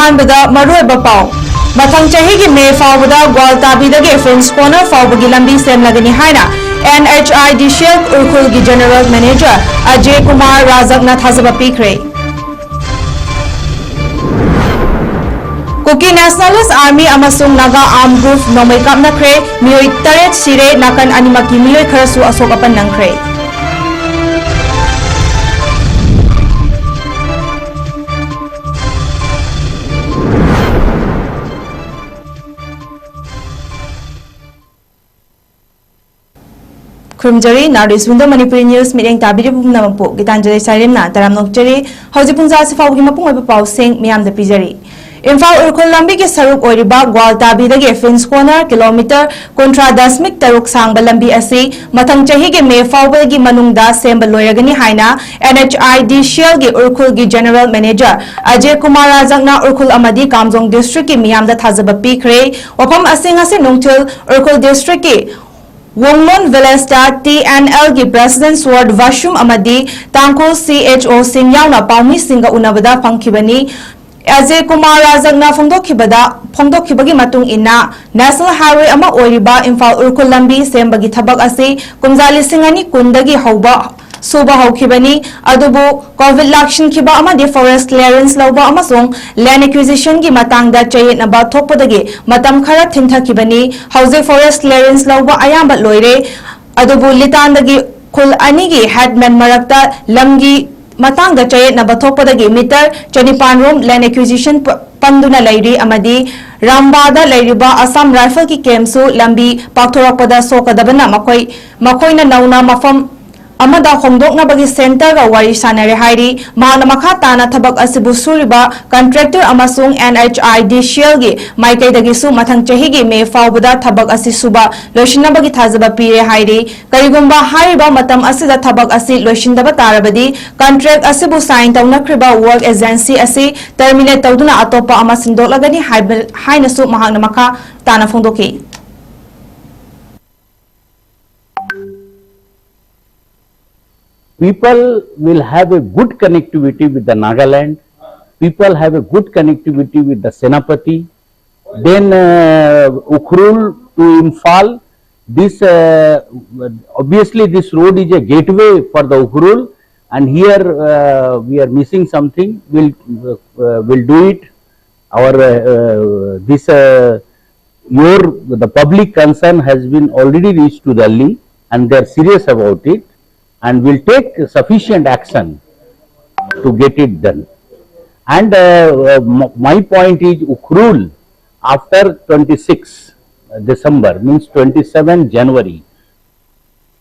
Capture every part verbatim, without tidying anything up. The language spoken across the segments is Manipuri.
ꯑꯍꯥꯟꯕꯗ ꯃꯔꯨꯑꯣꯏꯕ ꯄꯥꯎ꯫ ꯃꯊꯪ ꯆꯍꯤꯒꯤ ꯃꯦ ꯐꯥꯎꯕꯗ ꯒ꯭ꯋꯥꯜꯇꯥꯕꯤꯗꯒꯤ ꯐ꯭ꯔꯦꯟꯁ ꯀꯣꯔꯅꯔ ꯐꯥꯎꯕꯒꯤ ꯂꯝꯕꯤ ꯁꯦꯝꯂꯒꯅꯤ ꯍꯥꯏꯅ NHIDCL ꯎꯔꯈꯨꯜꯒꯤ ꯖꯦꯅꯦꯔꯦꯜ ꯃꯦꯅꯦꯖꯔ ꯑꯖꯦ ꯀꯨꯃꯥꯔ ꯔꯥꯖꯛꯅ ꯊꯥꯖꯕ ꯄꯤꯈ꯭ꯔꯦ꯫ ꯀꯨꯀꯤ ꯅꯦꯁꯅꯦꯂꯤꯁ ꯑꯥꯔꯃꯤ ꯑꯃꯁꯨꯡ ꯅꯥꯒꯥ ꯑꯥꯔꯝ ꯒ꯭ꯔꯨꯞ ꯅꯣꯡꯃꯩ ꯀꯥꯞꯅꯈ꯭ꯔꯦ꯫ ꯃꯤꯑꯣꯏ ꯇꯔꯦꯠ ꯁꯤꯔꯦ, ꯅꯥꯀꯟ ꯑꯅꯤꯃꯛꯀꯤ ꯃꯤꯑꯣꯏ ꯈꯔꯁꯨ ꯑꯁꯣꯛ ꯑꯄꯟ ꯅꯪꯈ꯭ꯔꯦ꯫ ꯈꯨꯔꯨꯝꯖꯔꯤ, North East Window Manipuri News ꯃꯤꯠꯌꯦꯡ ꯇꯥꯕꯤꯔꯤꯕ ꯄꯨꯝꯅꯃꯛꯄꯨ ꯒꯤꯇꯥꯟꯖꯂꯤ ꯁꯥꯏꯔꯦꯝꯅ ꯇꯔꯥꯝꯅ ꯑꯣꯛꯆꯔꯤ꯫ ꯍꯧꯖꯤꯛ ꯄꯨꯡ ꯖꯥ ꯑꯁꯤ ꯐꯥꯎꯕꯒꯤ ꯃꯄꯨꯡ ꯑꯣꯏꯕ ꯄꯥꯎꯁꯤꯡ ꯃꯤꯌꯥꯝꯗ ꯄꯤꯖꯔꯤ꯫ ꯏꯝꯐꯥꯜ ꯎꯔꯈꯨꯜ ꯂꯝꯕꯤꯒꯤ ꯁꯔꯨꯛ ꯑꯣꯏꯔꯤꯕ ꯒ꯭ꯋꯥꯜꯇꯥꯕꯤꯗꯒꯤ ꯐ꯭ꯔꯦꯟꯁ ꯀꯣꯔꯅꯔ ꯀꯤꯂꯣꯃꯤꯇꯔ ꯀꯨꯟꯊ꯭ꯔꯥ ꯗꯁꯃꯤꯛ ꯇꯔꯨꯛ ꯁꯥꯡꯕ ꯂꯝꯕꯤ ꯑꯁꯤ ꯃꯊꯪ ꯆꯍꯤꯒꯤ ꯃꯦ ꯐꯥꯎꯕꯒꯤ ꯃꯅꯨꯡꯗ ꯁꯦꯝꯕ ꯂꯣꯏꯔꯒꯅꯤ ꯍꯥꯏꯅ NHIDCLꯒꯤ ꯎꯔꯈꯨꯜꯒꯤ ꯖꯦꯅꯦꯔꯦꯜ ꯃꯦꯅꯦꯖꯔ ꯑꯖꯦ ꯀꯨꯃꯥꯔ ꯔꯥꯖꯛꯅ ꯎꯔꯈꯨꯜ ꯑꯃꯗꯤ ꯀꯥꯝꯖꯣꯡ ꯗꯤꯁꯇ꯭ꯔꯤꯛꯀꯤ ꯃꯤꯌꯥꯝꯗ ꯊꯥꯖꯕ ꯄꯤꯈ꯭ꯔꯦ꯫ ꯋꯥꯐꯝ ꯑꯁꯤ ꯉꯁꯤ ꯅꯨꯡꯊꯤꯜ ꯎꯔꯈꯨꯜ ꯗꯤꯁꯇ꯭ꯔꯤꯛꯀꯤ ꯋꯣꯡꯂꯣꯟ ꯚꯤꯂꯦꯖꯇ TNLꯒꯤ ꯄ꯭ꯔꯦꯁꯤꯗꯦꯟꯠ ꯁ꯭ꯋꯣꯔꯗ ꯚꯥꯁ꯭ꯌꯨꯝ ꯑꯃꯗꯤ ꯇꯥꯡꯈꯨꯜ CHOꯁꯤꯡ ꯌꯥꯎꯅ ꯄꯥꯎꯃꯤꯁꯤꯡꯒ ꯎꯅꯕꯗ ꯐꯪꯈꯤꯕꯅꯤ꯫ ꯑꯖꯦ ꯀꯨꯃꯥꯔ ꯔꯥꯖꯛꯅ ꯐꯣꯡꯗꯣꯛꯈꯤꯕꯗ, ꯐꯣꯡꯗꯣꯛꯈꯤꯕꯒꯤ ꯃꯇꯨꯡ ꯏꯟꯅ, ꯅꯦꯁꯅꯦꯜ ꯍꯥꯏꯋꯦ ꯑꯃ ꯑꯣꯏꯔꯤꯕ ꯏꯝꯐꯥꯜ ꯎꯔꯈꯨꯜ ꯂꯝꯕꯤ ꯁꯦꯝꯕꯒꯤ ꯊꯕꯛ ꯑꯁꯤ ꯀꯨꯝꯖꯥ ꯂꯤꯁꯤꯡ ꯑꯅꯤ ꯀꯨꯟꯗꯒꯤ ꯍꯧꯕ ꯁꯨꯕ ꯍꯧꯈꯤꯕꯅꯤ꯫ ꯑꯗꯨꯕꯨ ꯀꯣꯚꯤꯗ ꯂꯥꯛꯁꯤꯟꯈꯤꯕ ꯑꯃꯗꯤ ꯐꯣꯔꯦꯁ꯭ꯠ ꯀ꯭ꯂꯤꯌꯥꯔꯦꯟꯁ ꯂꯧꯕ ꯑꯃꯁꯨꯡ ꯂꯦꯟꯗ ꯑꯦꯀ꯭ꯌꯨꯖꯤꯁꯟꯒꯤ ꯃꯇꯥꯡꯗ ꯆꯌꯦꯠꯅꯕ ꯊꯣꯛꯄꯗꯒꯤ ꯃꯇꯝ ꯈꯔ ꯊꯤꯟꯊꯈꯤꯕꯅꯤ꯫ ꯍꯧꯖꯤꯛ ꯐꯣꯔꯦꯁ꯭ꯠ ꯀ꯭ꯂꯤꯌꯥꯔꯦꯟꯁ ꯂꯧꯕ ꯑꯌꯥꯝꯕ ꯂꯣꯏꯔꯦ꯫ ꯑꯗꯨꯕꯨ ꯂꯤꯇꯥꯟꯗꯒꯤ ꯈꯨꯜ ꯑꯅꯤꯒꯤ ꯍꯦꯗꯃꯦꯟ ꯃꯔꯛꯇ ꯂꯝꯒꯤ ꯃꯇꯥꯡꯗ ꯆꯌꯦꯠꯅꯕ ꯊꯣꯛꯄꯗꯒꯤ ꯃꯤꯇꯔ ꯆꯅꯤꯄꯥꯟ ꯔꯣꯝ ꯂꯦꯟꯗ ꯑꯦꯀ꯭ꯌꯨꯖꯤꯁꯟ ꯄ-, ꯄꯟꯗꯨꯅ ꯂꯩꯔꯤ ꯑꯃꯗꯤ ꯔꯥꯝꯕꯥꯗ ꯂꯩꯔꯤꯕ ꯑꯁꯥꯝ ꯔꯥꯏꯐꯜꯒꯤ ꯀꯦꯝꯞꯁꯨ ꯂꯝꯕꯤ ꯄꯥꯛꯊꯣꯔꯛꯄꯗ ꯁꯣꯛꯀꯗꯕꯅ ꯃꯈꯣꯏ, ꯃꯈꯣꯏꯅ ꯅꯧꯅ ꯃꯐꯝ ꯑꯃꯗ ꯍꯣꯡꯗꯣꯛꯅꯕꯒꯤ ꯁꯦꯟꯇꯔꯒ ꯋꯥꯔꯤ ꯁꯥꯅꯔꯦ ꯍꯥꯏꯔꯤ꯫ ꯃꯍꯥꯛꯅ ꯃꯈꯥ ꯇꯥꯅ ꯊꯕꯛ ꯑꯁꯤꯕꯨ ꯁꯨꯔꯤꯕ ꯀꯟꯇ꯭ꯔꯦꯛꯇꯔ ꯑꯃꯁꯨꯡ NHIDCLꯒꯤ ꯃꯥꯏꯀꯩꯗꯒꯤꯁꯨ ꯃꯊꯪ ꯆꯍꯤꯒꯤ ꯃꯦ ꯐꯥꯎꯕꯗ ꯊꯕꯛ ꯑꯁꯤ ꯁꯨꯕ ꯂꯣꯏꯁꯤꯟꯅꯕꯒꯤ ꯊꯥꯖꯕ ꯄꯤꯔꯦ ꯍꯥꯏꯔꯤ꯫ ꯀꯔꯤꯒꯨꯝꯕ ꯍꯥꯏꯔꯤꯕ ꯃꯇꯝ ꯑꯁꯤꯗ ꯊꯕꯛ ꯑꯁꯤ ꯂꯣꯏꯁꯤꯟꯗꯕ ꯇꯥꯔꯕꯗꯤ ꯀꯟꯇ꯭ꯔꯦꯛ ꯑꯁꯤꯕꯨ ꯁꯥꯏꯟ ꯇꯧꯅꯈ꯭ꯔꯤꯕ ꯋꯥꯔꯛ ꯑꯦꯖꯦꯟꯁꯤ ꯑꯁꯤ ꯇꯔꯃꯤꯅꯦꯠ ꯇꯧꯗꯨꯅ ꯑꯇꯣꯞꯄ ꯑꯃ ꯁꯤꯟꯗꯣꯛꯂꯒꯅꯤ ꯍꯥꯏꯕ, ꯍꯥꯏꯅꯁꯨ ꯃꯍꯥꯛꯅ ꯃꯈꯥ ꯇꯥꯅ ꯐꯣꯡꯗꯣꯛꯈꯤ꯫ People will have a good connectivity with the Nagaland. People have a good connectivity with the Senapati. Then uh, Ukhrul to Imphal. This uh, obviously this road is a gateway for the Ukhrul, and here uh, we are missing something. We'll uh, uh, we'll do it. Our uh, uh, this uh, your the public concern has been already reached to Delhi, and they are serious about it, and will take sufficient action to get it done. And uh, uh, m- my point is Ukhrul after twenty-six December, means twenty-seven January.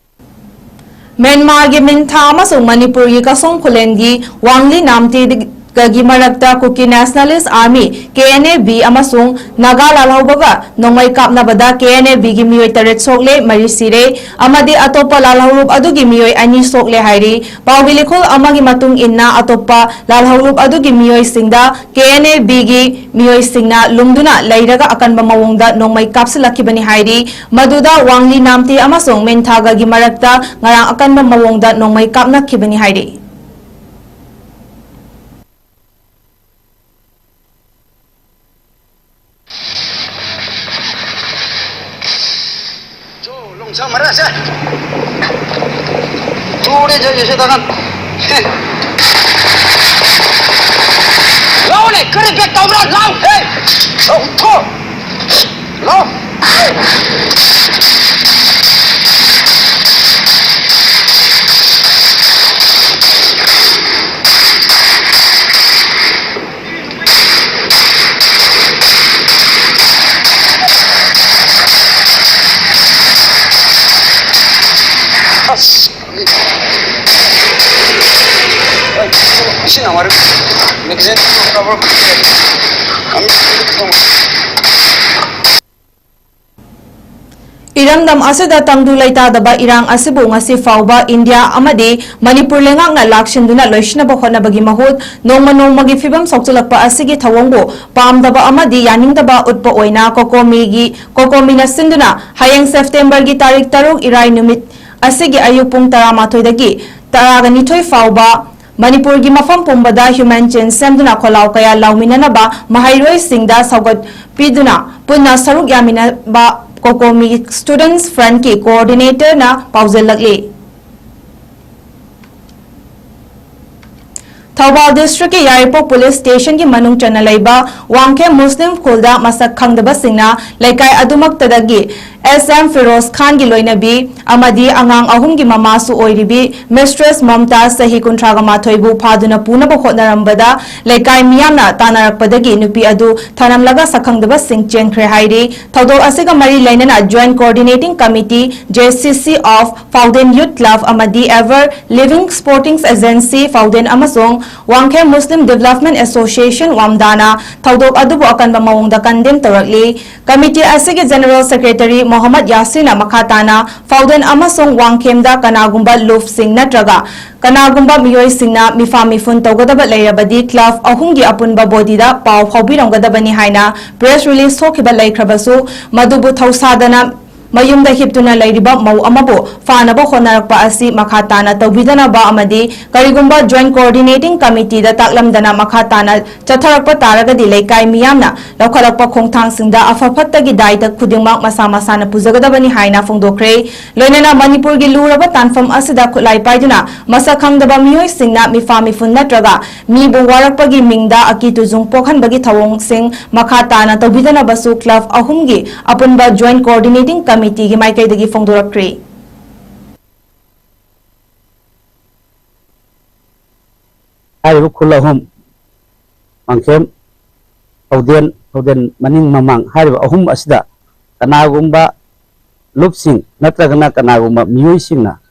ꯃ꯭ꯌꯥꯟꯃꯥꯔꯒꯤ ꯃꯤꯟꯊꯥ ꯑꯃꯁꯨꯡ ꯃꯅꯤꯄꯨꯔꯒꯤ ꯀꯁꯣꯡ ꯈꯨꯂꯦꯟꯒꯤ ꯋꯥꯡꯂꯤ ꯅꯥꯝꯇꯤꯒꯤ ꯃꯔꯛꯇ Kuki nationalist army, K N A B, ꯑꯃꯁꯨꯡ ꯅꯥꯒꯥ ꯂꯥꯜꯍꯧꯕꯒ ꯅꯣꯡꯃꯩ ꯀꯥꯞꯅꯕꯗ ꯀꯦ ꯑꯦꯟ ꯑꯦ ꯕꯤꯒꯤ ꯃꯤꯑꯣꯏ ꯇꯔꯦꯠ ꯁꯣꯛꯂꯦ, ꯃꯔꯤ ꯁꯤꯔꯦ ꯑꯃꯗꯤ ꯑꯇꯣꯞꯄ ꯂꯥꯜꯍꯧꯂꯨꯞ ꯑꯗꯨꯒꯤ ꯃꯤꯑꯣꯏ ꯑꯅꯤ ꯁꯣꯛꯂꯦ ꯍꯥꯏꯔꯤ꯫ ꯄꯥꯎꯒꯤ ꯂꯤꯈꯨꯜ ꯑꯃꯒꯤ ꯃꯇꯨꯡ ꯏꯟꯅ, ꯑꯇꯣꯞꯄ ꯂꯥꯜꯍꯧꯂꯨꯞ ꯑꯗꯨꯒꯤ ꯃꯤꯑꯣꯏꯁꯤꯡꯗ ꯀꯦ ꯑꯦꯟ ꯑꯦ ꯕꯤꯒꯤ ꯃꯤꯑꯣꯏꯁꯤꯡꯅ ꯂꯨꯝꯗꯨꯅ ꯂꯩꯔꯒ ꯑꯀꯟꯕ ꯃꯑꯣꯡꯗ ꯅꯣꯡꯃꯩ ꯀꯥꯞꯁꯤꯜꯂꯛꯈꯤꯕꯅꯤ ꯍꯥꯏꯔꯤ꯫ ꯃꯗꯨꯗ ꯋꯥꯡꯂꯤ ꯅꯥꯝꯇꯤ ꯑꯃꯁꯨꯡ ꯃꯤꯟꯊꯥꯒꯒꯤ ꯃꯔꯛꯇ ꯉꯔꯥꯡ ꯑꯀꯟꯕ ꯃꯑꯣꯡꯗ ꯅꯣꯡꯃꯩ ꯀꯥꯞꯅꯈꯤꯕꯅꯤ ꯍꯥꯏꯔꯤ꯫ ꯂꯥꯎꯅꯦ, ꯀꯔꯤ ꯕꯦꯠ ꯇꯧꯕ꯭ꯔꯥ? ꯂꯥꯎ! ꯍꯦ! ꯂꯥꯎ, ꯊꯣ! ꯂꯥꯎ! ꯑꯁ! ꯁꯤꯅ ꯋꯥꯔꯤ ꯃꯦꯒꯥꯖꯤꯟ ꯀꯣꯚꯔ ꯏꯔꯝꯗꯝ ꯑꯁꯤꯗ ꯇꯪꯗꯨ ꯂꯩꯇꯥꯗꯕ ꯏꯔꯥꯡ ꯑꯁꯤꯕꯨ ꯉꯁꯤ ꯐꯥꯎꯕ ꯏꯟꯗꯤꯌꯥ ꯑꯃꯗꯤ ꯃꯅꯤꯄꯨꯔ ꯂꯩꯉꯥꯛꯅ ꯂꯥꯛꯁꯤꯟꯗꯨꯅ ꯂꯣꯏꯁꯤꯟꯅꯕ ꯍꯣꯠꯅꯕꯒꯤ ꯃꯍꯨꯠ, ꯅꯣꯡꯃ ꯅꯣꯡꯃꯒꯤ ꯐꯤꯕꯝ ꯁꯣꯛꯆꯤꯜꯂꯛꯄ ꯑꯁꯤꯒꯤ ꯊꯧꯑꯣꯡꯕꯨ ꯄꯥꯝꯗꯕ ꯑꯃꯗꯤ ꯌꯥꯅꯤꯡꯗꯕ ꯎꯠꯄ ꯑꯣꯏꯅ ꯀꯣꯀꯣꯃꯤꯒꯤ, ꯀꯣꯀꯣꯃꯤꯅ ꯁꯤꯟꯗꯨꯅ ꯍꯌꯦꯡ ꯁꯦꯞꯇꯦꯝꯕꯔꯒꯤ ꯇꯥꯔꯤꯛ ꯇꯔꯨꯛ, ꯏꯔꯥꯏ ꯅꯨꯃꯤꯠ ꯑꯁꯤꯒꯤ ꯑꯌꯨꯛ ꯄꯨꯡ ꯇꯔꯥꯃꯥꯊꯣꯏꯗꯒꯤ ꯇꯔꯥꯒ ꯅꯤꯊꯣꯏ ꯐꯥꯎꯕ ꯃꯅꯤꯄꯨꯔꯒꯤ ꯃꯐꯝ ꯄꯨꯝꯕꯗ human chain ꯁꯦꯝꯗꯨꯅ ꯈꯣꯜꯂꯥꯎ ꯀꯌꯥ ꯂꯥꯎꯃꯤꯟꯅꯅꯕ ꯃꯍꯩꯔꯣꯏꯁꯤꯡꯗ ꯁꯧꯒꯠ ꯄꯤꯗꯨꯅ ꯄꯨꯟꯅ ꯁꯔꯨꯛ ꯌꯥꯃꯤꯟꯅꯕ COCOMI Students Front ꯀꯤ coordinator ꯅ ꯄꯥꯎꯖꯦꯜꯂꯛꯂꯤ꯫ ꯊꯧꯕꯥꯜ district ꯀꯤ ꯌꯥꯏꯔꯤꯄꯣꯛ police station ꯒꯤ ꯃꯅꯨꯡ ꯆꯟꯅ ꯂꯩꯕ ꯋꯥꯡꯈꯦꯝ ꯃꯨꯁꯂꯤꯝ ꯈꯨꯜꯗ ꯃꯁꯛ ꯈꯪꯗꯕꯁꯤꯡꯅ ꯂꯩꯀꯥꯏ ꯑꯗꯨꯃꯛꯇꯗꯒꯤ S M ꯐꯤꯔꯣꯖ ꯈꯥꯟꯒꯤ ꯂꯣꯏꯅꯕꯤ ꯑꯃꯗꯤ ꯑꯉꯥꯡ ꯑꯍꯨꯝꯒꯤ ꯃꯃꯥꯁꯨ ꯑꯣꯏꯔꯤꯕꯤ Mistress ꯃꯝꯇꯥꯖ, ꯆꯍꯤ ꯀꯨꯟꯊ꯭ꯔꯥꯒ ꯃꯥꯊꯣꯏꯕꯨ ꯐꯥꯗꯨꯅ ꯄꯨꯅꯕ ꯍꯣꯠꯅꯔꯝꯕꯗ ꯂꯩꯀꯥꯏ ꯃꯤꯌꯥꯝꯅ ꯇꯥꯟꯅꯔꯛꯄꯗꯒꯤ ꯅꯨꯄꯤ ꯑꯗꯨ ꯊꯅꯝꯂꯒ ꯁꯛꯈꯪꯗꯕꯁꯤꯡ ꯆꯦꯟꯈ꯭ꯔꯦ ꯍꯥꯏꯔꯤ꯫ ꯊꯧꯗꯣꯛ ꯑꯁꯤꯒ ꯃꯔꯤ ꯂꯩꯅꯅ Joint Coordinating Committee, J C C of Phaudin Youth Club ꯑꯃꯗꯤ Ever Living Sporting Agency Phaudin ꯑꯃꯁꯨꯡ ꯋꯥꯡꯈꯦꯝ Muslim Development Association ꯋꯥꯝꯗꯥꯅ ꯊꯧꯗꯣꯛ ꯑꯗꯨꯕꯨ ꯑꯀꯟꯕ ꯃꯑꯣꯡꯗ condemn ꯇꯧꯔꯛꯂꯤ꯫ Committee ꯑꯁꯤꯒꯤ General Secretary ꯃꯣꯍꯝꯃꯗ ꯌꯥꯁꯤꯟꯅ ꯃꯈꯥ ꯇꯥꯅ ꯐꯥꯎꯗꯦꯟ ꯑꯃꯁꯨꯡ ꯋꯥꯡꯈꯦꯝꯗ ꯀꯅꯥꯒꯨꯝꯕ ꯂꯨꯞꯁꯤꯡ ꯅꯠꯇ꯭ꯔꯒ ꯀꯅꯥꯒꯨꯝꯕ ꯃꯤꯑꯣꯏꯁꯤꯡꯅ ꯃꯤꯐꯥ ꯃꯤꯐꯨꯟ ꯇꯧꯒꯗꯕ ꯂꯩꯔꯕꯗꯤ club ꯑꯍꯨꯝꯒꯤ ꯑꯄꯨꯟꯕ bodyꯗ ꯄꯥꯎ ꯐꯥꯎꯕꯤꯔꯝꯒꯗꯕꯅꯤ ꯍꯥꯏꯅ press release ꯊꯣꯛꯈꯤꯕ ꯂꯩꯈ꯭ꯔꯕꯁꯨ, ꯃꯗꯨꯕꯨ ꯊꯧꯁꯥꯗꯅ ꯃꯌꯨꯝꯗ ꯍꯤꯞꯇꯨꯅ ꯂꯩꯔꯤꯕ ꯃꯧ ꯑꯃꯕꯨ ꯐꯥꯅꯕ ꯍꯣꯠꯅꯔꯛꯄ ꯑꯁꯤ ꯃꯈꯥ ꯇꯥꯅ ꯇꯧꯕꯤꯗꯅꯕ ꯑꯃꯗꯤ ꯀꯔꯤꯒꯨꯝꯕ Joint Coordinating Committeeꯗ ꯇꯥꯛꯂꯝꯗꯅ ꯃꯈꯥ ꯇꯥꯅ ꯆꯠꯊꯔꯛꯄ ꯇꯥꯔꯒꯗꯤ ꯂꯩꯀꯥꯏ ꯃꯤꯌꯥꯝꯅ ꯂꯧꯈꯠꯂꯛꯄ ꯈꯣꯡꯊꯥꯡꯁꯤꯡꯗ ꯑꯐ ꯐꯠꯇꯒꯤ ꯗꯥꯏꯇ ꯈꯨꯗꯤꯡꯃꯛ ꯃꯁꯥ ꯃꯁꯥꯅ ꯄꯨꯖꯒꯗꯕꯅꯤ ꯍꯥꯏꯅ ꯐꯣꯡꯗꯣꯛꯈ꯭ꯔꯦ꯫ ꯂꯣꯏꯅꯅ ꯃꯅꯤꯄꯨꯔꯒꯤ ꯂꯨꯔꯕ ꯇꯥꯟꯐꯝ ꯑꯁꯤꯗ ꯈꯨꯠꯂꯥꯏ ꯄꯥꯏꯗꯨꯅ ꯃꯁꯛ ꯈꯪꯗꯕ ꯃꯤꯑꯣꯏꯁꯤꯡꯅ ꯃꯤꯐꯥ ꯃꯤꯐꯨꯟ ꯅꯠꯇ꯭ꯔꯒ ꯃꯤꯕꯨ ꯋꯥꯔꯛꯄꯒꯤ ꯃꯤꯡꯗ ꯑꯀꯤ ꯇꯨꯖꯨꯡ ꯄꯣꯛꯍꯟꯕꯒꯤ ꯊꯧꯑꯣꯡꯁꯤꯡ ꯃꯈꯥ ꯇꯥꯅ ꯇꯧꯕꯤꯗꯅꯕꯁꯨ club ꯑꯍꯨꯝꯒꯤ ꯑꯄꯨꯟꯕ Joint Coordinating Committeeꯒꯤ ꯃꯥꯏꯀꯩꯗꯒꯤ ꯐꯣꯡꯗꯣꯔꯛꯈ꯭ꯔꯦ꯫ ꯍꯥꯏꯔꯤꯕ ꯈꯨꯜ ꯑꯍꯨꯝ, ꯋꯥꯡꯈꯦꯝ, ꯐꯧꯗꯦꯟ, ꯐꯧꯗꯦꯟ ꯃꯅꯤꯡ ꯃꯃꯥꯡ ꯍꯥꯏꯔꯤꯕ ꯑꯍꯨꯝ ꯑꯁꯤꯗ ꯀꯅꯥꯒꯨꯝꯕ ꯂꯨꯞꯁꯤꯡ ꯅꯠꯇ꯭ꯔꯒꯅ ꯀꯅꯥꯒꯨꯝꯕ ꯃꯤꯑꯣꯏꯁꯤꯡꯅ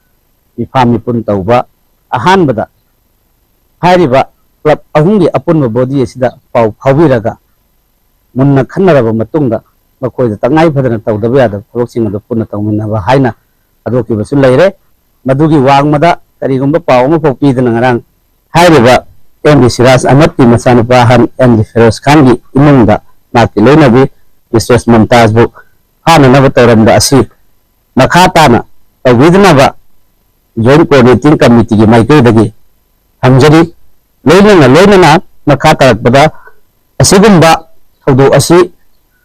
ꯃꯤꯐꯥ ꯃꯤꯄꯨꯟ ꯇꯧꯕ ꯑꯍꯥꯟꯕꯗ ꯍꯥꯏꯔꯤꯕ club ꯑꯍꯨꯝꯒꯤ ꯑꯄꯨꯟꯕ body ꯑꯁꯤꯗ ꯄꯥꯎ ꯐꯥꯎꯕꯤꯔꯒ ꯃꯨꯟꯅ ꯈꯟꯅꯔꯕ ꯃꯇꯨꯡꯗ ꯃꯈꯣꯏꯗ ꯇꯉꯥꯏ ꯐꯗꯅ ꯇꯧꯗꯕ ꯌꯥꯗꯕ ꯊꯕꯛꯁꯤꯡ ꯑꯗꯨ ꯄꯨꯟꯅ ꯇꯧꯃꯤꯟꯅꯕ ꯍꯥꯏꯅ ꯊꯥꯗꯣꯛꯈꯤꯕꯁꯨ ꯂꯩꯔꯦ꯫ ꯃꯗꯨꯒꯤ ꯋꯥꯡꯃꯗ ꯀꯔꯤꯒꯨꯝꯕ ꯄꯥꯎ ꯑꯃꯐꯥꯎ ꯄꯤꯗꯅ ꯉꯔꯥꯡ ꯍꯥꯏꯔꯤꯕ M D ꯁꯤꯔꯥꯖ ꯑꯍꯃꯗꯀꯤ ꯃꯆꯥꯅꯨꯄꯥ ꯑꯍꯟ M D ꯐꯤꯔꯣꯖ ꯈꯥꯟꯒꯤ ꯏꯃꯨꯡꯗ ꯃꯍꯥꯛꯀꯤ ꯂꯣꯏꯅꯕꯤ Mistress ꯃꯝꯇꯥꯖꯕꯨ ꯐꯥꯅꯅꯕ ꯇꯧꯔꯝꯕ ꯑꯁꯤ ꯃꯈꯥ ꯇꯥꯅ ꯇꯧꯕꯤꯗꯅꯕ Joint Coordinating Committeeꯒꯤ ꯃꯥꯏꯀꯩꯗꯒꯤ ꯊꯝꯖꯔꯤ꯫ ꯂꯣꯏꯅꯅ ꯂꯣꯏꯅꯅ ꯃꯈꯥ ꯇꯥꯔꯛꯄꯗ ꯑꯁꯤꯒꯨꯝꯕ ꯊꯧꯗꯣꯛ ꯑꯁꯤ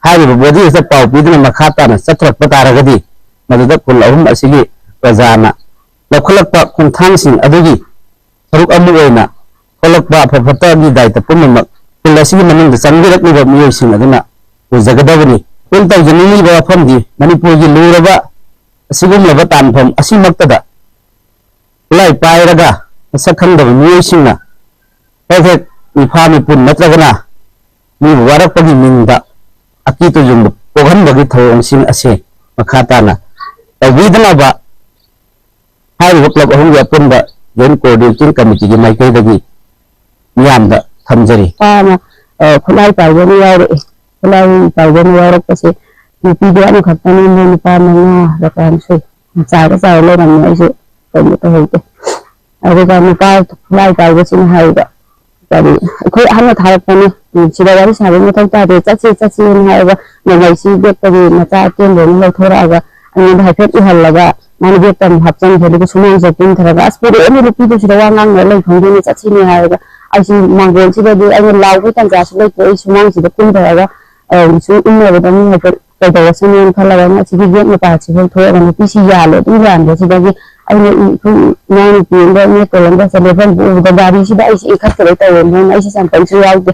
ꯍꯥꯏꯔꯤꯕ body ꯑꯁꯤꯗ ꯄꯥꯎ ꯄꯤꯗꯨꯅ ꯃꯈꯥ ꯇꯥꯅ ꯆꯠꯊꯔꯛꯄ ꯇꯥꯔꯒꯗꯤ, ꯃꯗꯨꯗ ꯈꯨꯜ ꯑꯍꯨꯝ ꯑꯁꯤꯒꯤ ꯄ꯭ꯔꯖꯥꯅ ꯂꯧꯈꯠꯂꯛꯄ ꯈꯣꯡꯊꯥꯡꯁꯤꯡ ꯑꯗꯨꯒꯤ ꯁꯔꯨꯛ ꯑꯃ ꯑꯣꯏꯅ ꯊꯣꯛꯂꯛꯄ ꯑꯐ ꯐꯠꯇꯒꯤ ꯗꯥꯏꯇ ꯄꯨꯝꯅꯃꯛ ꯈꯨꯜ ꯑꯁꯤꯒꯤ ꯃꯅꯨꯡꯗ ꯆꯪꯕꯤꯔꯛꯂꯤꯕ ꯃꯤꯑꯣꯏꯁꯤꯡ ꯑꯗꯨꯅ ꯄꯨꯖꯒꯗꯕꯅꯤ꯫ ꯑꯩꯈꯣꯏꯅ ꯇꯧꯖꯅꯤꯡꯂꯤꯕ ꯋꯥꯐꯝꯗꯤ ꯃꯅꯤꯄꯨꯔꯒꯤ ꯂꯨꯔꯕ ꯑꯁꯤꯒꯨꯝꯂꯕ ꯇꯥꯟꯐꯝ ꯑꯁꯤꯃꯛꯇꯗ ꯈꯨꯠꯂꯥꯏ ꯄꯥꯏꯔꯒ ꯃꯁꯛ ꯈꯪꯗꯕ ꯃꯤꯑꯣꯏꯁꯤꯡꯅ ꯍꯦꯛ ꯍꯦꯛ ꯃꯤꯐꯥ ꯃꯤꯄꯨꯟ ꯅꯠꯇ꯭ꯔꯒꯅ ꯃꯤꯕꯨ ꯋꯥꯔꯛꯄꯒꯤ ꯃꯤꯡꯗ ꯑꯀꯤ ꯇꯨꯖꯨꯡꯕ ꯄꯣꯛꯍꯟꯕꯒꯤ ꯊꯧꯑꯣꯡꯁꯤꯡ ꯑꯁꯤ ꯃꯈꯥ ꯇꯥꯅ ꯇꯧꯕꯤꯗꯅꯕ ꯍꯥꯏꯔꯤꯕ ꯀ꯭ꯂꯕ ꯑꯍꯨꯝꯒꯤ ꯑꯄꯨꯟꯕ Joint Coordinating Committeeꯒꯤ ꯃꯥꯏꯀꯩꯗꯒꯤ ꯃꯤꯌꯥꯝꯗ ꯊꯝꯖꯔꯤ꯫ ꯅꯨꯄꯥ ꯑꯃ, ꯑ, ꯈꯨꯠꯂꯥꯏ ꯄꯥꯏꯕ ꯑꯃ ꯌꯥꯎꯔꯛꯑꯦ꯫ ꯈꯨꯠꯂꯥꯏ ꯄꯥꯏꯕ ꯑꯃ ꯌꯥꯎꯔꯛꯄꯁꯦ ꯅꯨꯄꯤꯗꯤ ꯑꯃꯈꯛꯇꯅꯤ, ꯃꯣꯏ ꯅꯨꯄꯥ ꯃꯉꯥꯔ ꯀꯌꯥꯅꯣ ꯁꯨꯏ꯫ ꯆꯥꯏꯔ ꯆꯥꯏꯔ ꯂꯩꯔꯝꯃꯦ, ꯑꯩꯁꯨ ꯀꯩꯅꯣ ꯇꯧꯍꯧꯗꯦ꯫ ꯑꯗꯨꯒ ꯅꯨꯄꯥ ꯈꯨꯠꯂꯥꯏ ꯄꯥꯏꯕꯁꯤꯅ ꯍꯥꯏꯕ, ꯀꯔꯤ, ꯑꯩꯈꯣꯏ ꯑꯍꯟꯅ ꯊꯥꯔꯛꯄꯅꯦ, ꯎꯝ, ꯁꯤꯗ ꯋꯥꯔꯤ ꯁꯥꯕꯒꯤ ꯃꯊꯧ ꯇꯥꯗꯦ, ꯆꯠꯁꯦ ꯆꯠꯁꯦꯅ ꯍꯥꯏꯔꯒ ꯅꯣꯡꯃꯩꯁꯤ ꯕꯦꯛꯇꯒꯤ ꯃꯆꯥ ꯑꯇꯦꯟꯕ ꯑꯃ ꯂꯧꯊꯣꯔꯛꯑꯒ ꯑꯩꯉꯣꯟꯗ ꯍꯥꯏꯐꯦꯠ ꯎꯍꯜꯂꯒ ꯃꯥꯅ ꯕꯦꯛꯇ ꯑꯃꯨꯛ ꯍꯥꯞꯆꯤꯟꯈ꯭ꯔꯦ꯫ ꯑꯗꯨꯒ ꯁꯨꯃꯥꯡꯁꯤꯗ ꯀꯨꯝꯊꯔꯒ, "ꯑꯁ, ꯄꯨꯔꯛꯑꯦꯅꯦ ꯅꯨꯄꯤꯗꯨ, ꯁꯤꯗ ꯋꯥ ꯉꯥꯡꯅ ꯂꯩ ꯈꯪꯗꯦꯅꯦ, ꯆꯠꯁꯤꯅꯦ" ꯍꯥꯏꯔꯒ ꯑꯩꯁꯤ ꯃꯥꯡꯒꯣꯟꯁꯤꯗꯗꯤ ꯑꯩꯅ ꯂꯥꯎꯕꯒꯤ ꯇꯥꯟꯖꯥꯁꯨ ꯂꯩꯇ꯭ꯔꯦ꯫ ꯑꯩ ꯁꯨꯃꯥꯡꯁꯤꯗ ꯀꯨꯝꯊꯔꯒ, ꯑ, ꯁꯨꯝ ꯏꯪꯅꯕꯗ ꯃꯤ ꯍꯥꯏꯐꯦꯠ ꯀꯩꯗꯧꯔꯁꯅꯣꯅ ꯈꯜꯂꯒ ꯑꯩꯅ ꯑꯁꯤꯒꯤ ꯒꯦꯠ ꯃꯄꯥꯁꯤꯗ ꯊꯣꯛꯑꯒ ꯅꯨꯄꯤꯁꯤ ꯌꯥꯜꯂꯦ꯫ ꯑꯗꯨꯝ ꯌꯥꯟꯕꯁꯤꯗꯒꯤ ꯑꯩꯅ ꯏ-, ꯑꯩꯈꯣꯏ ꯏꯅꯥꯎꯅꯨꯄꯤ ꯑꯃꯒ ꯏꯅꯦꯇꯣꯟ ꯑꯃꯒ ꯆꯠꯂꯦ꯫ ꯃꯐꯝꯗꯨ ꯎꯕꯗ ꯒꯥꯔꯤꯁꯤꯗ ꯑꯩꯁꯦ ꯏꯟꯈꯠꯀꯗꯣꯏ ꯇꯧꯔꯦ꯫ ꯃꯣꯏꯅ ꯑꯩꯁꯦ ꯆꯝꯄꯜꯁꯨ ꯌꯥꯎꯗꯦ꯫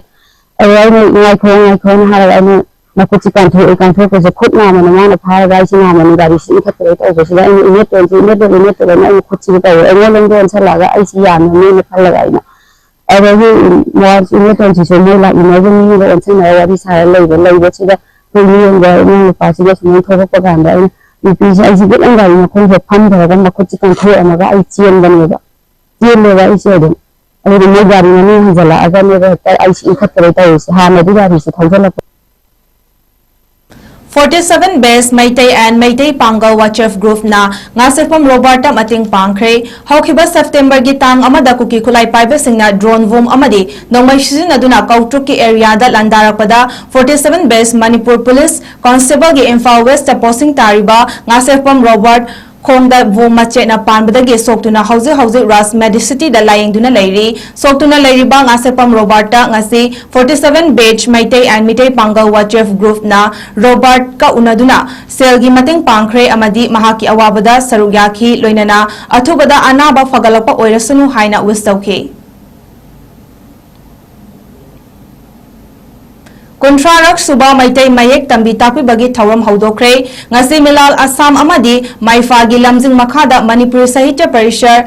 ꯑꯗꯣ ꯑꯩꯅ "ꯉꯥꯏꯈꯣ, ꯉꯥꯏꯈꯣꯅ" ꯍꯥꯏꯔꯒ ꯑꯩꯅ ꯃꯈꯨꯠꯁꯤ ꯀꯥꯟꯊꯣꯛꯑꯦ꯫ ꯀꯥꯟꯊꯣꯛꯄꯁꯦ ꯈꯨꯠ ꯅꯥꯝꯃꯅ ꯃꯥꯅ ꯐꯥꯔꯒ ꯑꯩꯁꯦ ꯅꯥꯝꯃꯅ ꯒꯥꯔꯤꯁꯤ ꯏꯟꯈꯠꯀꯗꯣꯏ ꯇꯧꯕꯁꯤꯗ ꯑꯩꯅ "ꯏꯅꯦꯇꯣꯟꯁꯤ, ꯏꯅꯦꯇꯣꯟ, ꯏꯅꯦꯇꯣꯟ" ꯑꯩꯅ ꯈꯨꯠꯁꯤꯗ ꯇꯧꯔꯦ꯫ ꯑꯩꯉꯣꯟꯗꯣꯝꯗ ꯑꯣꯟꯁꯜꯂꯛꯑꯒ ꯑꯩꯁꯦ ꯌꯥꯝꯃꯦꯅ ꯈꯜꯂꯒ ꯑꯩꯅ ꯑꯗꯒꯤ ꯃꯣꯏ ꯏꯅꯦꯇꯣꯟꯁꯤꯁꯨ ꯃꯣꯏ ꯂꯥꯛꯃꯤꯟꯅꯔꯤꯕ ꯃꯤꯒ ꯑꯣꯟꯁꯤꯟꯅꯔ ꯋꯥꯔꯤ ꯁꯥꯔ ꯂꯩꯕ, ꯂꯩꯕꯁꯤꯗ ꯑꯩꯈꯣꯏ ꯃꯤꯔꯣꯟꯕ ꯏꯅꯥꯎ ꯅꯨꯄꯥꯁꯤꯅ ꯁꯨꯃꯥꯏꯅ ꯊꯣꯛꯂꯛꯄ ꯀꯥꯟꯗ ꯑꯩꯅ ꯅꯨꯄꯤꯁꯦ ꯑꯩꯁꯦ ꯒꯤꯠ ꯑꯃ ꯒꯥꯔꯤ ꯃꯈꯣꯡꯁꯤꯗ ꯐꯝꯊꯔꯒ ꯃꯈꯨꯠꯁꯦ ꯀꯥꯟꯊꯣꯛꯑꯝꯃꯒ ꯑꯩ ꯆꯦꯟꯕꯅꯦꯕ꯫ ꯆꯦꯜꯂꯦꯕ ꯑꯩꯁꯦ ꯑꯗꯨꯝ꯫ ꯑꯗꯨꯒ ꯃꯣꯏ ꯒꯥꯔꯤ ꯃꯅꯨꯡ ꯍꯟꯖꯜꯂꯛꯑꯒꯅꯦꯕ ꯍꯦꯛꯇ ꯑꯩꯁꯦ ꯏꯟꯈꯠꯄꯗꯩ ꯇꯧꯔꯤꯁꯦ꯫ ꯍꯥꯟꯅꯗꯤ ꯒꯥꯔꯤꯁꯦ ꯊꯧꯖꯜꯂꯛꯄ forty seven Best Meitei and Meitei Pangal WhatsApp Groupꯅ ꯉꯥꯁꯦꯛꯄꯝ ꯔꯣꯕꯥꯔꯠꯇ ꯃꯇꯦꯡ ꯄꯥꯡꯈ꯭ꯔꯦ꯫ ꯍꯧꯈꯤꯕ ꯁꯦꯞꯇꯦꯝꯕꯔꯒꯤ ꯇꯥꯡ ꯑꯃꯗ ꯀꯨꯀꯤ ꯈꯨꯠꯂꯥꯏ ꯄꯥꯏꯕꯁꯤꯡꯅ drone bomb ꯑꯃꯗꯤ ꯅꯣꯡꯃꯩ ꯁꯤꯖꯤꯟꯅꯗꯨꯅ ꯀꯧꯇ꯭ꯔꯨꯛꯀꯤ areaꯗ ꯂꯥꯟꯗꯥꯔꯛꯄꯗ forty seven Best Manipur Police Constableꯒꯤ Imphal Westꯇ posting ꯇꯥꯔꯤꯕ ꯉꯥꯁꯦꯛꯄꯝ ꯔꯣꯕꯥꯔꯠ ꯈꯣꯡꯗ ꯕꯣꯝ ꯃꯆꯦꯠꯅ ꯄꯥꯟꯕꯗꯒꯤ ꯁꯣꯛꯇꯨꯅ ꯍꯧꯖꯤꯛ ꯍꯧꯖꯤꯛ ꯔꯥꯖ ꯃꯦꯗꯤꯁꯤꯇꯤꯗ ꯂꯥꯌꯦꯡꯗꯨꯅ ꯂꯩꯔꯤ꯫ ꯁꯣꯛꯇꯨꯅ ꯂꯩꯔꯤꯕ ꯉꯥꯁꯦꯞꯄꯝ ꯔꯣꯕꯥꯔꯠꯇ ꯉꯁꯤ forty seven batch Meitei and Meitei ꯄꯥꯡꯒꯜ ꯋꯥꯆꯦꯐ ꯒ꯭ꯔꯨꯞꯅ ꯔꯣꯕꯥꯔꯠꯀ ꯎꯅꯗꯨꯅ ꯁꯦꯜꯒꯤ ꯃꯇꯦꯡ ꯄꯥꯡꯈ꯭ꯔꯦ ꯑꯃꯗꯤ ꯃꯍꯥꯛꯀꯤ ꯑꯋꯥꯕꯗ ꯁꯔꯨꯛ ꯌꯥꯈꯤ, ꯂꯣꯏꯅꯅ ꯑꯊꯨꯕꯗ ꯑꯅꯥꯕ ꯐꯒꯠꯂꯛꯄ ꯑꯣꯏꯔꯁꯅꯨ ꯍꯥꯏꯅ wish ꯇꯧꯈꯤ꯫ ꯀꯨꯟꯊ꯭ꯔꯥꯔꯛ ꯁꯨꯕ ꯃꯩꯇꯩ ꯃꯌꯦꯛ ꯇꯝꯕꯤ ꯇꯥꯛꯄꯤꯕꯒꯤ ꯊꯧꯔꯝ ꯍꯧꯗꯣꯛꯈ꯭ꯔꯦ꯫ ꯉꯁꯤ ꯃꯤꯂꯥꯜ ꯑꯁꯥꯝ ꯑꯃꯗꯤ ꯃꯥꯏꯐꯥꯒꯤ ꯂꯝꯖꯤꯡ ꯃꯈꯥꯗ ꯃꯅꯤꯄꯨꯔꯤ ꯁꯥꯍꯤꯇ꯭ꯌ ꯄꯔꯤꯁꯔ,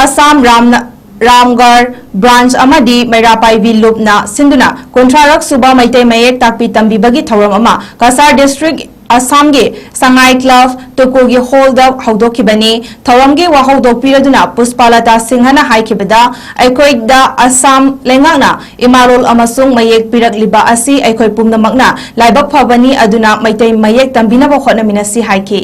ꯑꯁꯥꯝ ꯔꯥꯝꯅ-, ꯔꯥꯝꯒꯔ ꯕ꯭ꯔꯥꯟꯆ ꯑꯃꯗꯤ ꯃꯩꯔꯥ ꯄꯥꯏꯕꯤ ꯂꯨꯞꯅ ꯁꯤꯟꯗꯨꯅ ꯀꯨꯟꯊ꯭ꯔꯥꯔꯛ ꯁꯨꯕ ꯃꯩꯇꯩ ꯃꯌꯦꯛ ꯇꯥꯛꯄꯤ ꯇꯝꯕꯤꯕꯒꯤ ꯊꯧꯔꯝ ꯑꯃ ꯀꯁꯥꯔ ꯗꯤꯁꯇ꯭ꯔꯤꯛ ꯑꯁꯥꯝꯒꯤ ꯁꯉꯥꯏ ꯀ꯭ꯂꯕ ꯇꯨꯀꯨꯒꯤ ꯍꯣꯜꯗ ꯍꯧꯗꯣꯛꯈꯤꯕꯅꯤ꯫ ꯊꯧꯔꯝꯒꯤ ꯋꯥꯍꯧꯗꯣꯛ ꯄꯤꯔꯗꯨꯅ ꯄꯨꯁꯄꯥꯂꯇꯥ ꯁꯤꯡꯍꯅ ꯍꯥꯏꯈꯤꯕꯗ, ꯑꯩꯈꯣꯏꯗ ꯑꯁꯥꯝ ꯂꯩꯉꯥꯛꯅ ꯏꯃꯥꯂꯣꯜ ꯑꯃꯁꯨꯡ ꯃꯌꯦꯛ ꯄꯤꯔꯛꯂꯤꯕ ꯑꯁꯤ ꯑꯩꯈꯣꯏ ꯄꯨꯝꯅꯃꯛꯅ ꯂꯥꯏꯕꯛ ꯐꯕꯅꯤ, ꯑꯗꯨꯅ ꯃꯩꯇꯩ ꯃꯌꯦꯛ ꯇꯝꯕꯤꯅꯕ ꯍꯣꯠꯅꯃꯤꯟꯅꯁꯤ ꯍꯥꯏꯈꯤ꯫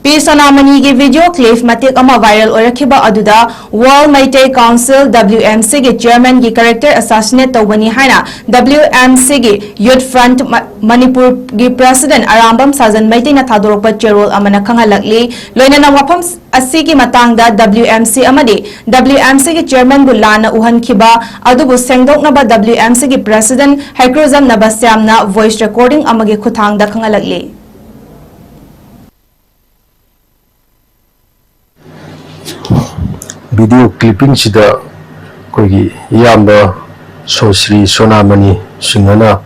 ꯄꯤ ꯁꯣꯅꯥꯃꯅꯤꯒꯤ video clip ꯃꯇꯦꯛ ꯑꯃ viral ꯑꯣꯏꯔꯛꯈꯤꯕ ꯑꯗꯨꯗ World Meitei Council, W M C ꯒꯤ chairman ꯒꯤ character assassinate ꯇꯧꯕꯅꯤ ꯍꯥꯏꯅ W M C ꯒꯤ Youth Front ꯃ-, ꯃꯅꯤꯄꯨꯔꯒꯤ president ꯑꯔꯥꯝꯕꯝ ꯁꯥꯖꯟ ꯃꯩꯇꯩꯅ ꯊꯥꯗꯣꯔꯛꯄ ꯆꯦꯔꯣꯜ ꯑꯃꯅ ꯈꯪꯍꯜꯂꯛꯂꯤ꯫ ꯂꯣꯏꯅꯅ ꯋꯥꯐꯝ ꯑꯁꯤꯒꯤ ꯃꯇꯥꯡꯗ W M C ꯑꯃꯗꯤ W M C ꯒꯤ chairman ꯕꯨ ꯂꯥꯟꯅ ꯎꯍꯟꯈꯤꯕ ꯑꯗꯨꯕꯨ ꯁꯦꯡꯗꯣꯛꯅꯕ W M C ꯒꯤ president ꯍꯩꯀ꯭ꯔꯨꯖꯝ ꯅꯕꯁ꯭ꯌꯥꯝꯅ voice recording ꯑꯃꯒꯤ ꯈꯨꯠꯊꯥꯡꯗ ꯈꯪꯍꯜꯂꯛꯂꯤ꯫ video clippingꯁꯤꯗ ꯑꯩꯈꯣꯏꯒꯤ ꯏꯌꯥꯝꯕ ꯁꯣ-, ꯁ꯭ꯔꯤ ꯁꯣꯅꯥꯃꯅꯤ ꯁꯤꯡꯍꯅ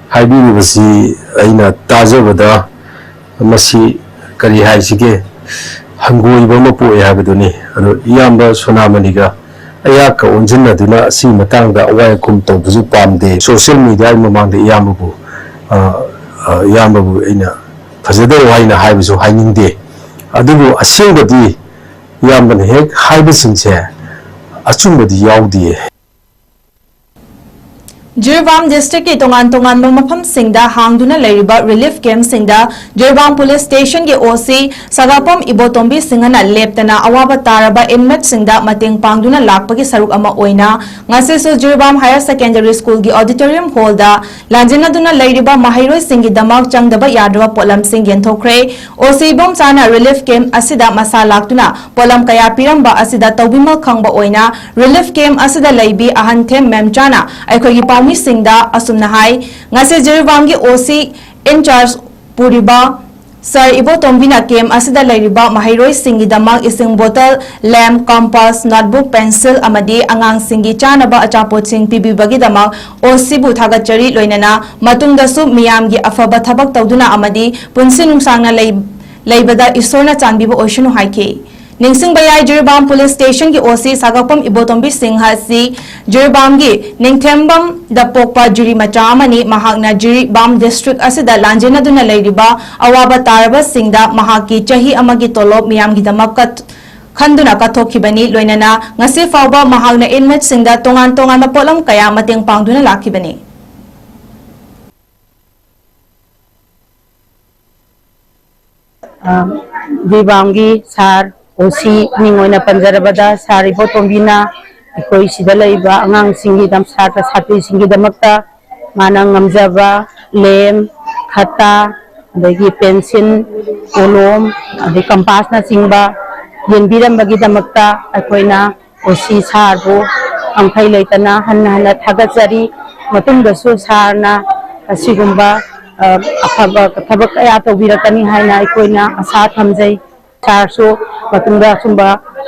ꯍꯥꯏꯕꯤꯔꯤꯕꯁꯤ ꯑꯩꯅ ꯇꯥꯖꯕꯗ ꯃꯁꯤ ꯀꯔꯤ ꯍꯥꯏꯁꯤꯒꯦ, ꯍꯪꯒꯣꯏꯕ ꯑꯃ ꯄꯣꯛꯑꯦ ꯍꯥꯏꯕꯗꯨꯅꯤ꯫ ꯑꯗꯣ ꯏꯌꯥꯝꯕ ꯁꯣꯅꯥꯃꯅꯤꯒ ꯑꯩꯍꯥꯛꯀ ꯑꯣꯟꯁꯤꯟꯅꯗꯨꯅ ꯑꯁꯤꯒꯤ ꯃꯇꯥꯡꯗ ꯑꯋꯥꯏ ꯑꯈꯨꯝ ꯇꯧꯕꯁꯨ ꯄꯥꯝꯗꯦ꯫ Social mediaꯒꯤ ꯃꯃꯥꯡꯗ ꯏꯌꯥꯝꯕꯕꯨ, ꯑ, ꯑ, ꯏꯌꯥꯝꯕꯕꯨ ꯑꯩꯅ ꯐꯖꯗꯕ ꯋꯥꯍꯩꯅ ꯍꯥꯏꯕꯁꯨ ꯍꯥꯏꯅꯤꯡꯗꯦ꯫ ꯑꯗꯨꯕꯨ ꯑꯁꯦꯡꯕꯗꯤ ꯏꯌꯥꯝꯕꯅ ꯍꯦꯛ ꯍꯥꯏꯕꯁꯤꯡꯁꯦ ꯑꯆꯨꯝꯕꯗꯤ ꯌꯥꯎꯗꯦ꯫ ꯖꯤꯔꯤꯕꯥꯝ ꯗꯤꯁꯇ꯭ꯔꯤꯛꯀꯤ ꯇꯣꯉꯥꯟ ꯇꯣꯉꯥꯟꯕ ꯃꯐꯝꯁꯤꯡꯗ ꯍꯥꯡꯗꯨꯅ ꯂꯩꯔꯤꯕ ꯔꯤꯂꯤꯐ ꯀꯦꯝꯞꯁꯤꯡꯗ ꯖꯤꯔꯤꯕꯥꯝ ꯄꯨꯂꯤꯁ ꯁ꯭ꯇꯦꯁꯟꯒꯤ ꯑꯣ ꯁꯤ ꯁꯥꯒꯥꯄꯝ ꯏꯕꯣꯇꯣꯝꯕꯤ ꯁꯤꯡꯍꯅ ꯂꯦꯞꯇꯅ ꯑꯋꯥꯕ ꯇꯥꯔꯕ ꯏꯟꯃꯦꯠꯁꯤꯡꯗ ꯃꯇꯦꯡ ꯄꯥꯡꯗꯨꯅ ꯂꯥꯛꯄꯒꯤ ꯁꯔꯨꯛ ꯑꯃ ꯑꯣꯏꯅ ꯉꯁꯤꯁꯨ ꯖꯤꯔꯤꯕꯥꯝ ꯍꯥꯌꯔ ꯁꯦꯀꯦꯟꯗꯔꯤ ꯁ꯭ꯀꯨꯜꯒꯤ ꯑꯣꯗꯤꯇꯣꯔꯤꯌꯝ ꯍꯣꯜꯗ ꯂꯥꯟꯖꯦꯟꯅꯗꯨꯅ ꯂꯩꯔꯤꯕ ꯃꯍꯩꯔꯣꯏꯁꯤꯡꯒꯤꯗꯃꯛ ꯆꯪꯗꯕ ꯌꯥꯗ꯭ꯔꯕ ꯄꯣꯠꯂꯝꯁꯤꯡ ꯌꯦꯟꯊꯣꯛꯈ꯭ꯔꯦ꯫ ꯑꯣ ꯁꯤ ꯏꯕꯣꯝꯆꯥꯅ ꯔꯤꯂꯤꯐ ꯀꯦꯝꯞ ꯑꯁꯤꯗ ꯃꯁꯥ ꯂꯥꯛꯇꯨꯅ ꯄꯣꯠꯂꯝ ꯀꯌꯥ ꯄꯤꯔꯝꯕ ꯑꯁꯤꯗ ꯇꯧꯕꯤꯃꯜ ꯈꯪꯕ ꯑꯣꯏꯅ ꯔꯤꯂꯤꯐ ꯀꯦꯝꯞ ꯑꯁꯤꯗ ꯂꯩꯕꯤ ꯑꯍꯟ ꯊꯦꯝ ꯃꯦꯝꯆꯥꯅ ꯑꯩꯈꯣꯏꯒꯤ ꯄꯥꯎꯃꯤꯁꯤꯡꯗ ꯑꯁꯨꯝꯅ ꯍꯥꯏ, ꯉꯁꯤ ꯖꯤꯔꯤꯕꯥꯝꯒꯤ ꯑꯣ ꯁꯤ ꯏꯟꯆꯥꯔꯖ ꯄꯨꯔꯤꯕ ꯁꯥꯔ ꯏꯕꯣꯇꯣꯝꯕꯤꯅ ꯀꯦꯝꯞ ꯑꯁꯤꯗ ꯂꯩꯔꯤꯕ ꯃꯍꯩꯔꯣꯏꯁꯤꯡꯒꯤꯗꯃꯛ ꯏꯁꯤꯡ ꯕꯣꯇꯜ, ꯂꯦꯝꯞ, ꯀꯝꯄꯥꯁ, ꯅꯣꯠꯕꯨꯛ, ꯄꯦꯟꯁꯤꯜ ꯑꯃꯗꯤ ꯑꯉꯥꯡꯁꯤꯡꯒꯤ ꯆꯥꯅꯕ ꯑꯆꯥꯄꯣꯠꯁꯤꯡ ꯄꯤꯕꯤꯕꯒꯤꯗꯃꯛ ꯑꯣ ꯁꯤꯕꯨ ꯊꯥꯒꯠꯆꯔꯤ꯫ ꯂꯣꯏꯅꯅ ꯃꯇꯨꯡꯗꯁꯨ ꯃꯤꯌꯥꯝꯒꯤ ꯑꯐꯕ ꯊꯕꯛ ꯇꯧꯗꯨꯅ ꯑꯃꯗꯤ ꯄꯨꯟꯁꯤ ꯅꯨꯡꯁꯥꯡꯅ ꯂꯩ-, ꯂꯩꯕꯗ ꯏꯁꯣꯔꯅ ꯆꯥꯟꯕꯤꯕ ꯑꯣꯏꯁꯅꯨ ꯍꯥꯏꯈꯤ꯫ ꯅꯤꯡꯁꯤꯡꯕ ꯌꯥꯏ, ꯖꯤꯔꯤꯕꯥꯝ ꯄꯨꯂꯤꯁ ꯁ꯭ꯇꯦꯁꯟꯒꯤ ꯑꯣ ꯁꯤ ꯁꯥꯒꯥꯄꯝ ꯏꯕꯣꯇꯣꯝꯕꯤ ꯁꯤꯡꯍ ꯑꯁꯤ ꯖꯤꯔꯤꯕꯥꯝꯒꯤ ꯅꯤꯡꯊꯦꯝꯕꯝꯗ ꯄꯣꯛꯄ ꯖꯤꯔꯤ ꯃꯆꯥ ꯑꯃꯅꯤ꯫ ꯃꯍꯥꯛꯅ ꯖꯤꯔꯤꯕꯥꯝ ꯗꯤꯁꯇ꯭ꯔꯤꯛ ꯑꯁꯤꯗ ꯂꯥꯟꯖꯦꯟꯅꯗꯨꯅ ꯂꯩꯔꯤꯕ ꯑꯋꯥꯕ ꯇꯥꯔꯕꯁꯤꯡꯗ ꯃꯍꯥꯛꯀꯤ ꯆꯍꯤ ꯑꯃꯒꯤ ꯇꯣꯂꯣꯞ ꯃꯤꯌꯥꯝꯒꯤꯗꯃꯛ ꯀꯠ-, ꯈꯟꯗꯨꯅ ꯀꯠꯊꯣꯛꯈꯤꯕꯅꯤ꯫ ꯂꯣꯏꯅꯅ ꯉꯁꯤ ꯐꯥꯎꯕ ꯃꯍꯥꯛꯅ ꯏꯟꯃꯦꯠꯁꯤꯡꯗ ꯇꯣꯉꯥꯟ ꯇꯣꯉꯥꯟꯕ ꯄꯣꯠꯂꯝ ꯀꯌꯥ ꯃꯇꯦꯡ ꯄꯥꯡꯗꯨꯅ ꯂꯥꯛꯈꯤꯕꯅꯤ꯫ ꯑ, ꯖꯤꯔꯤꯕꯥꯝꯒꯤ ꯁꯥꯔ ꯑꯣ ꯁꯤ ꯃꯤꯡ ꯑꯣꯏꯅ ꯄꯟꯖꯔꯕꯗ, ꯁꯥꯔ ꯏꯕꯣꯇꯣꯝꯕꯤꯅ ꯑꯩꯈꯣꯏ ꯁꯤꯗ ꯂꯩꯕ ꯑꯉꯥꯡꯁꯤꯡꯒꯤꯗꯃꯛ, ꯁꯥꯇ꯭ꯔ ꯁꯥꯇ꯭ꯔꯤꯁꯤꯡꯒꯤꯗꯃꯛꯇ ꯃꯥꯅ ꯉꯝꯖꯕ ꯂꯦꯝ, ꯈꯠꯇꯥ, ꯑꯗꯒꯤ ꯄꯦꯟꯁꯤꯜ, ꯀꯣꯂꯣꯝ, ꯑꯗꯩ ꯀꯝꯄꯥꯁꯅꯆꯤꯡꯕ ꯌꯦꯟꯕꯤꯔꯝꯕꯒꯤꯗꯃꯛꯇ ꯑꯩꯈꯣꯏꯅ ꯑꯣ ꯁꯤ ꯁꯥꯔꯕꯨ ꯉꯝꯈꯩ ꯂꯩꯇꯅ ꯍꯟꯅ ꯍꯟꯅ ꯊꯥꯒꯠꯆꯔꯤ꯫ ꯃꯇꯨꯡꯗꯁꯨ ꯁꯥꯔꯅ ꯑꯁꯤꯒꯨꯝꯕ, ꯑ, ꯑꯐꯕ ꯊꯕꯛ ꯀꯌꯥ ꯇꯧꯕꯤꯔꯛꯀꯅꯤ ꯍꯥꯏꯅ ꯑꯩꯈꯣꯏꯅ ꯑꯁꯥ ꯊꯝꯖꯩ꯫ ꯁꯥꯔꯁꯨ ꯃꯇꯨꯡꯗ ꯑꯁꯨꯝꯕ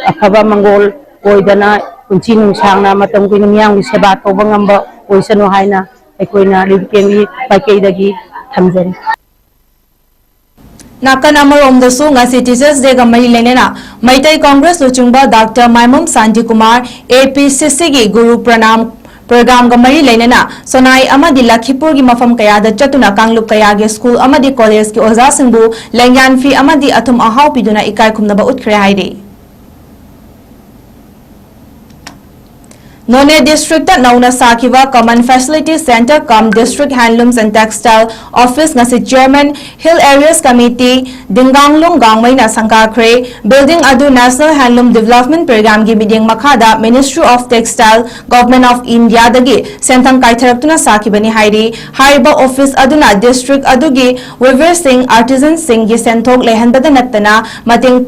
ꯑꯐꯕ ꯃꯪꯒꯣꯜ ꯑꯣꯏꯗꯅ ꯄꯨꯟꯁꯤ ꯅꯨꯡꯁꯥꯡꯅ ꯃꯇꯝ ꯀꯨꯏꯅ ꯃꯤꯌꯥꯝꯒꯤ ꯁꯦꯕꯥ ꯇꯧꯕ ꯉꯝꯕ ꯑꯣꯏꯁꯅꯨ ꯍꯥꯏꯅ ꯑꯩꯈꯣꯏꯅ ꯔꯤꯂꯤꯐ ꯀꯦꯝꯒꯤ ꯃꯥꯏꯀꯩꯗꯒꯤ ꯊꯝꯖꯔꯤ꯫ ꯅꯥꯀꯟ ꯑꯃꯔꯣꯝꯗꯁꯨ ꯉꯁꯤ ꯇꯤꯆꯔꯁ ꯗꯦꯒ ꯃꯔꯤ ꯂꯩꯅꯅ ꯃꯩꯇꯩ ꯀꯪꯒ꯭ꯔꯦꯁ ꯂꯨꯆꯤꯡꯕ ꯗꯥꯛꯇꯔ ꯃꯥꯏꯃꯝ ꯁꯥꯟꯇꯤꯀꯨꯃꯥꯔ, ꯑꯦ ꯄꯤ ꯁꯤ ꯁꯤꯒꯤ ꯒꯨꯔꯨ ꯄ꯭ꯔꯅꯥꯝ ꯄ꯭ꯔꯣꯒ꯭ꯔꯥꯝꯒ ꯃꯔꯤ ꯂꯩꯅꯅ ꯁꯣꯅꯥꯏ ꯑꯃꯗꯤ ꯂꯈꯤꯄꯨꯔꯒꯤ ꯃꯐꯝ ꯀꯌꯥꯗ ꯆꯠꯇꯨꯅ ꯀꯥꯡꯂꯨꯞ ꯀꯌꯥꯒꯤ ꯁ꯭ꯀꯨꯜ ꯑꯃꯗꯤ ꯀꯣꯂꯦꯖꯀꯤ ꯑꯣꯖꯥꯁꯤꯡꯕꯨ ꯂꯦꯡꯌꯥꯟ ꯐꯤ ꯑꯃꯗꯤ ꯑꯊꯨꯝ ꯑꯍꯥꯎ ꯄꯤꯗꯨꯅ ꯏꯀꯥꯏ ꯈꯨꯝꯅꯕ ꯎꯠꯈ꯭ꯔꯦ ꯍꯥꯏꯔꯤ꯫ Noney district ꯇ ꯅꯧꯅ ꯁꯥꯈꯤꯕ Common Facility Centre cum District Handlooms and Textile Office ꯉꯁꯤ Chairman Hill Areas Committee ꯗꯤꯡꯒꯥꯡꯂꯨꯡ ꯒꯥꯡꯃꯩꯅ ꯁꯪꯒꯥꯈ꯭ꯔꯦ꯫ Building ꯑꯗꯨ National Handloom Development Programme ꯒꯤ ꯃꯤꯠꯌꯦꯡ ꯃꯈꯥꯗ Ministry of Textile, Government of India ꯗꯒꯤ ꯁꯦꯟꯊꯪ ꯀꯥꯏꯊꯔꯛꯇꯨꯅ ꯁꯥꯈꯤꯕꯅꯤ ꯍꯥꯏꯔꯤ꯫ ꯍꯥꯏꯔꯤꯕ office ꯑꯗꯨꯅ district ꯑꯗꯨꯒꯤ weavers ꯁꯤꯡ, artisans ꯁꯤꯡꯒꯤ ꯁꯦꯟꯊꯣꯛ ꯂꯩꯍꯟꯕꯗ ꯅꯠꯇꯅ ꯃꯇꯦꯡ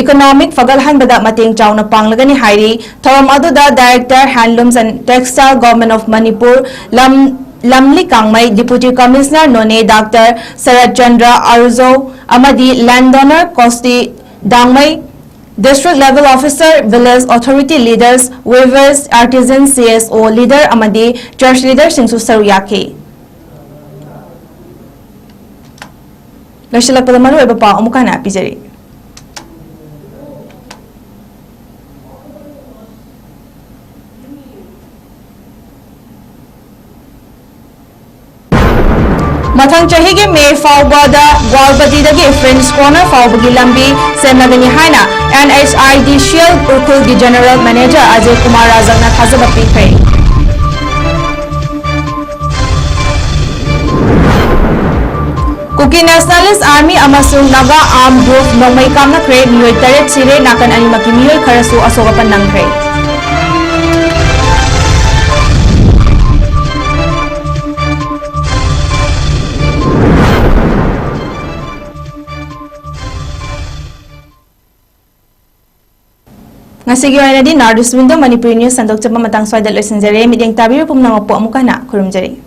economic ꯐꯒꯠꯍꯟꯕꯗ ꯃꯇꯦꯡ ꯆꯥꯎꯅ ꯄꯥꯡꯂꯒꯅꯤ ꯍꯥꯏꯔꯤ꯫ ꯊꯧꯔꯝ ꯑꯗꯨꯗ Director Handlooms and Textile, Government of Manipur, ꯂꯝ, ꯂꯝꯂꯤ ꯀꯥꯡꯃꯩ, Deputy Commissioner ꯅꯣꯅꯦ Doctor ꯁꯔꯠ ꯆꯟꯗ꯭ꯔ ꯑꯔꯨꯖꯧ ꯑꯃꯗꯤ Landowner ꯀꯣꯁꯇꯤ ꯗꯥꯡꯃꯩ, District Level Officer, Village Authority Leaders, Weavers, Artisans, C S O Leader ꯑꯃꯗꯤ Church Leader ꯁꯤꯡꯁꯨ ꯁꯔꯨꯛ ꯌꯥꯈꯤ꯫ ꯂꯣꯏꯁꯤꯜꯂꯛꯄꯗ ꯃꯔꯨꯑꯣꯏꯕ ꯄꯥꯎ ꯑꯃꯨꯛ ꯍꯟꯅ ꯄꯤꯖꯔꯤ꯫ ꯃꯊꯪ ꯆꯍꯤꯒꯤ ꯃꯦ ꯐꯥꯎꯕꯗ ꯒ꯭ꯋꯥꯜꯄꯇꯤꯗꯒꯤ French Corner ꯐꯥꯎꯕꯒꯤ ꯂꯝꯕꯤ ꯁꯦꯝꯂꯒꯅꯤ ꯍꯥꯏꯅ N H I D C L ꯎꯈ꯭ꯔꯨꯜꯒꯤ General Manager ꯑꯖꯌ ꯀꯨꯃꯥꯔ ꯔꯥꯖꯛꯅ ꯊꯥꯖꯕ ꯄꯤꯈ꯭ꯔꯦ꯫ Kuki Nationalist Army ꯑꯃꯁꯨꯡ Naga Armed Group ꯅꯣꯡꯃꯩ ꯀꯥꯞꯅꯈ꯭ꯔꯦ, ꯃꯤꯑꯣꯏ ꯇꯔꯦꯠ ꯁꯤꯔꯦ, ꯅꯥꯀꯟ ꯑꯅꯤꯃꯛꯀꯤ ꯃꯤꯑꯣꯏ ꯈꯔꯁꯨ ꯑꯁꯣꯛ ꯑꯄꯟ ꯅꯪꯈ꯭ꯔꯦ꯫ ꯉꯁꯤꯒꯤ ꯑꯣꯏꯅꯗꯤ North East Window Manipuri News ꯁꯟꯗꯣꯛꯆꯕ ꯃꯇꯥꯡ ꯁ꯭ꯋꯥꯏꯗ ꯂꯣꯏꯁꯤꯟꯖꯔꯦ꯫ ꯃꯤꯠꯌꯦꯡ ꯇꯥꯕꯤꯔꯤꯕ ꯄꯨꯝꯅꯃꯛꯄꯨ ꯑꯃꯨꯛ ꯍꯟꯅ ꯈꯨꯔꯨꯝꯖꯔꯤ꯫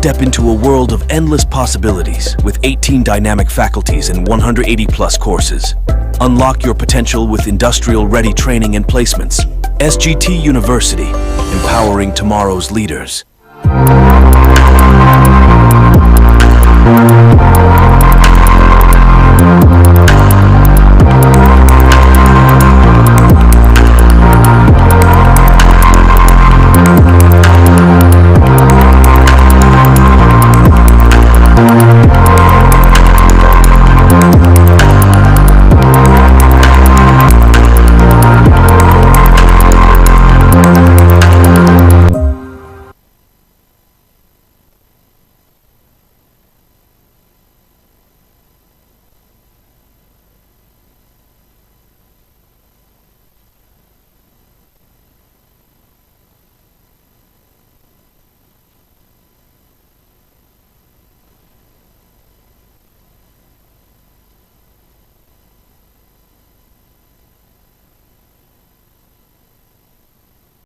Step into a world of endless possibilities with eighteen dynamic faculties and one hundred eighty plus courses. Unlock your potential with industrial-ready training and placements. S G T University, empowering tomorrow's leaders.